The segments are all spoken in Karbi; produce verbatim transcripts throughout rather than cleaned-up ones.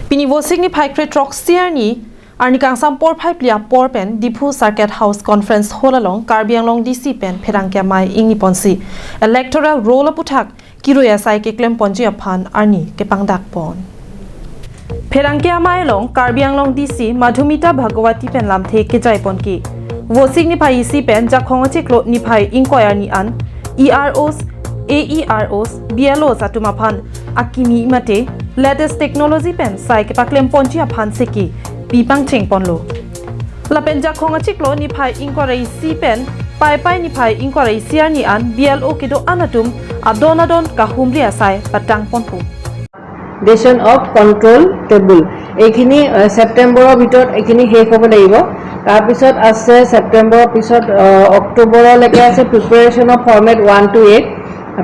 Pini Vosik niphai kre-throksi arni, arni kangsam porphai phli apor pen Diphu Circuit House Conference Hall along Karbi Anglong D C pen pherangke amei ingni ponsi electoral roll aputhak kirui asai keklem ponji aphan arni kepangdak pon. Pherangke amei along Karbi Anglong D C Madhumita Bhagawati pen lamthe kejai ponke, Vosik niphai isi pen Jakhong achiklo niphai ingkoi arni an E R Os, A E R Os, B L Os atum aphan akimi mate latest technology pen sai kepaklem ponji aphan seki pi pangcheng ponlo. Lapen Jakhong achiklo niphai ingkoi ra isi pen Paipai niphai ingkoi ra isi arni an B L O kedo-an atum adon adon kahumri asai patang ponpo. Dation of control table, এইখিনি ছেপ্টেম্বৰৰ ভিতৰত এইখিনি শেষ হ'ব লাগিব। তাৰপিছত আছে ছেপ্টেম্বৰৰ পিছত, আহ, অক্টোবৰলৈকে আছে preparation of format one to eight,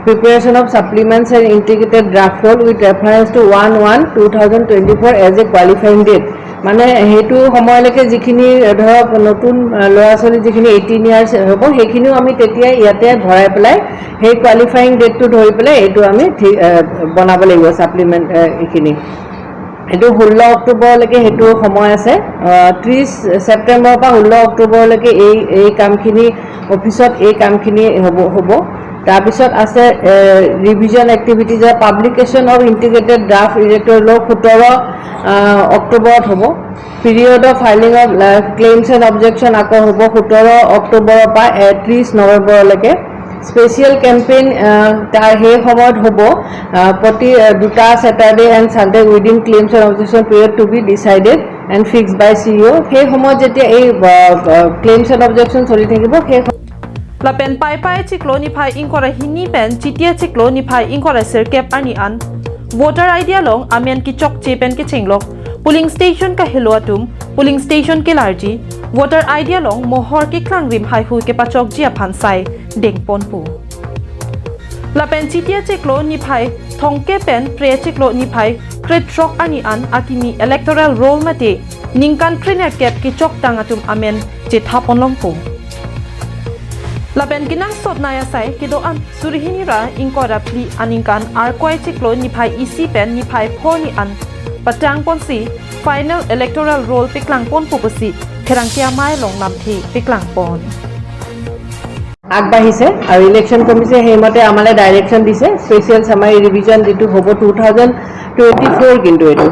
preparation of supplements and integrated draft roll with reference to one one two thousand twenty four as a qualifying date। মানে সেইটো সময়লৈকে যিখিনি, আহ, ধৰক নতুন, আহ, ল'ৰা ছোৱালী যিখিনি এইটিন ইয়াৰ্ছ হ'ব, সেইখিনিও আমি তেতিয়া ইয়াতে ভৰাই পেলাই সেই কোৱালিফাইং ডেটটো ধৰি পেলাই এইটো আমি ঠিক, আহ, বনাব লাগিব ছাপ্লিমেণ্ট, আহ, এইখিনি। এইটো ষোল্ল অক্টোবৰলৈকে সেইটো সময় আছে। আহ, ত্ৰিছ ছেপ্টেম্বৰৰ পৰা ষোল্ল অক্টোবৰলৈকে এই, এই কামখিনি অফিচত এই কামখিনি হ'ব, হ'ব। তাৰপিছত আছে, এ, revision activities, publication of integrated draft electoral roll সোতৰ, আহ, অক্টোবৰত হ'ব। Period of filing of, ah, claims and objection আকৌ হ'ব সোতৰ অক্টোবৰৰ পৰা, এ, ত্ৰিছ নৱেম্বৰলৈকে। স্পেচিয়েল কেম্পেইন, আহ, তাৰ সেই সময়ত হ'ব, আহ, প্ৰতি, আহ, দুটা Saturday and Sunday within claims and objection period to be decided and fixed by C E O। সেই সময়ত যেতিয়া এই, আহ, আহ, claims and objection চলি থাকিব, সেই Lapen Paipai achiklo niphai ingkoi ra hini pen Chiti achiklo niphai ingkoi ra sirkep arni an voter I D along amen kechokche pen kechenglok polling station kahelo atum polling station kelarji voter I D along mohor keklang rim haihui kepachokji aphan sai deng ponpo. Lapen Chiti achiklo niphai thomkep pen Phre achiklo niphai kre-throk arni an akimi electoral roll mate ningkan krenerkep kechoktang atum amen chetha ponlongpo. Lapen kenangsot nai asai kedo-an suri hini ra ingkoi ra phli aningkan Arkoi achiklo niphai isi pen niphai pho arni an patang ponsi final electoral roll paklang ponpo pusi pherangke amei along lamthe paklang pon. আগবাঢ়িছে আৰু ইলেকশ্যন কমিশ্যনে সেইমতে আমালে ডাইৰেকশ্যন দিছে। Special summary revision যিটো হ'ব two thousand twenty four, কিন্তু এইটো,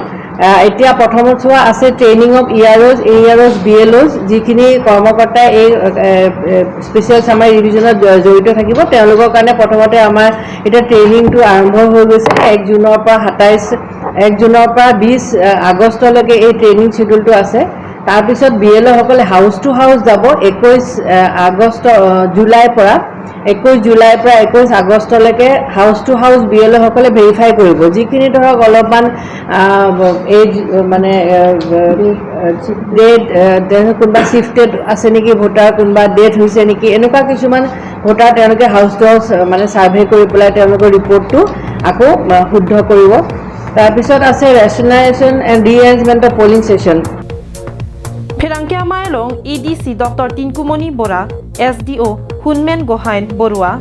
আহ, এতিয়া প্ৰথমত চোৱা আছে training of E R Os, A E R Os, B L Os, যিখিনি কৰ্মকৰ্তাই এই, এ, এ, স্পেচিয়েল চামাৰী ৰিভিজনত জ-, জড়িত থাকিব, তেওঁলোকৰ কাৰণে প্ৰথমতে আমাৰ এতিয়া ট্ৰেইনিংটো আৰম্ভ হৈ গৈছে। এক জুনৰ পৰা সাতাইছ, এক জুনৰ পৰা বিছ আগষ্টলৈকে এই ট্ৰেইনিং শ্বিডিউলটো আছে। তাৰপিছত বি এল অ'সকলে হাউচ টু হাউচ যাব একৈছ, এ, আগষ্ট, অ, জুলাইৰ পৰা, একৈছ জুলাইৰ পৰা একৈছ আগষ্টলৈকে house to house B L অ'সকলে ভেৰিফাই কৰিব। যিখিনি ধৰক অলপমান, আ, এজ, মানে, এ, এ, ডেড, এ, তেনে কোনোবা শ্বিফটেড আছে নেকি ভোটাৰ, কোনোবা ডেথ হৈছে নেকি, এনেকুৱা কিছুমান ভোটাৰ তেওঁলোকে হাউচ টু হাউচ, এ, মানে, ছাৰ্ভে কৰি পেলাই তেওঁলোকৰ ৰিপৰ্টটো আকৌ, আ, শুদ্ধ কৰিব। তাৰপিছত আছে rationalisation and rearrangement of polling station. Pherangke amei along A D C Doctor Tinkumoni Bora, S D O Hunmen Gohain Borua,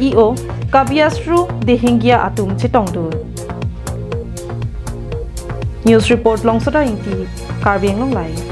E O Kabiasru Dehinggia atum chetongdun. News report Longsota Ingti, Karbi Anglong Live.